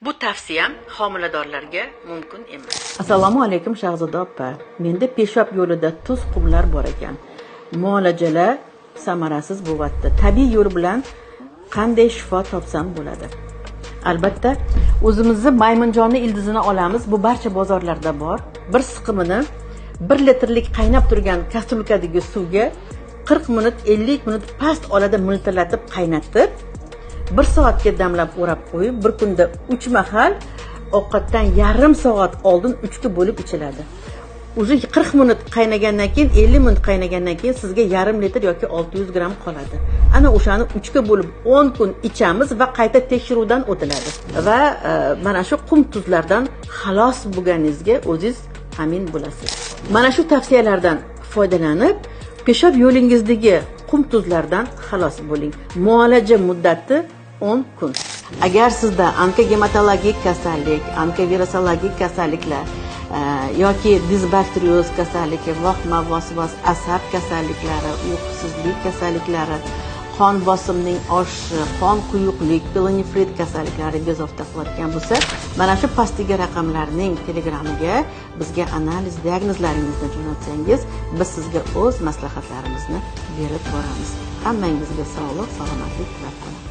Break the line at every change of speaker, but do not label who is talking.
Bu tavsiyam homiladorlarga mumkin emas. Assalomu alaykum, Shahzoda opa. Menda peshob yo'lida tuz qumlar bor ekan. Muolajalar samarasiz bo'lyapti. Tabiiy yo'l bilan qanday shifo topsam bo'ladi? Albatta, o'zimizni maymunjonni ildizini olamiz. Bu barcha bozorlarda bor. Bir siqimini 1 litrlik qaynab turgan kastrulkadagi suvga 40 minut, 50 minut past olada miltillatib qaynatib, 1 soatga damlab o'rab qo'yib, bir kunda 3 mahal ovqatdan yarim soat oldin 3 ga bo'lib ichiladi. Уже 40 minut qaynagandan keyin, 50 minut qaynagandan keyin sizga yarim litr yoki 600 gramm qoladi. Ana o'shani 3 ga bo'lib 10 kun ichamiz va qayta tekshiruvdan o'tiladi. Va mana shu qum tuzlardan xalos bo'lganingizga o'zingiz amin bo'lasiz. Mana shu tavsiyalardan foydalanib, peshob yo'lingizdagi qum tuzlardan xalos bo'ling. Muolaja muddati 10 kun. Agar sizda onkogematologik kasallik, onkovirusologik kasalliklar yoki disbakterioz kasalligi, vohma, vasvas, asab kasalliklari, uyqusizlik kasalliklari, qon bosimining oshishi, qon quyuqlik, pilonefrit kasalliklari bezovta qilayotgan bo'lsa, mana shu pastdagi raqamlarning Telegramiga bizga analiz diagnozlaringizni jo'natsangiz, biz sizga o'z maslahatlarimizni berib boramiz. Hammangizga sog'lik, salomatlik tilab qolaman.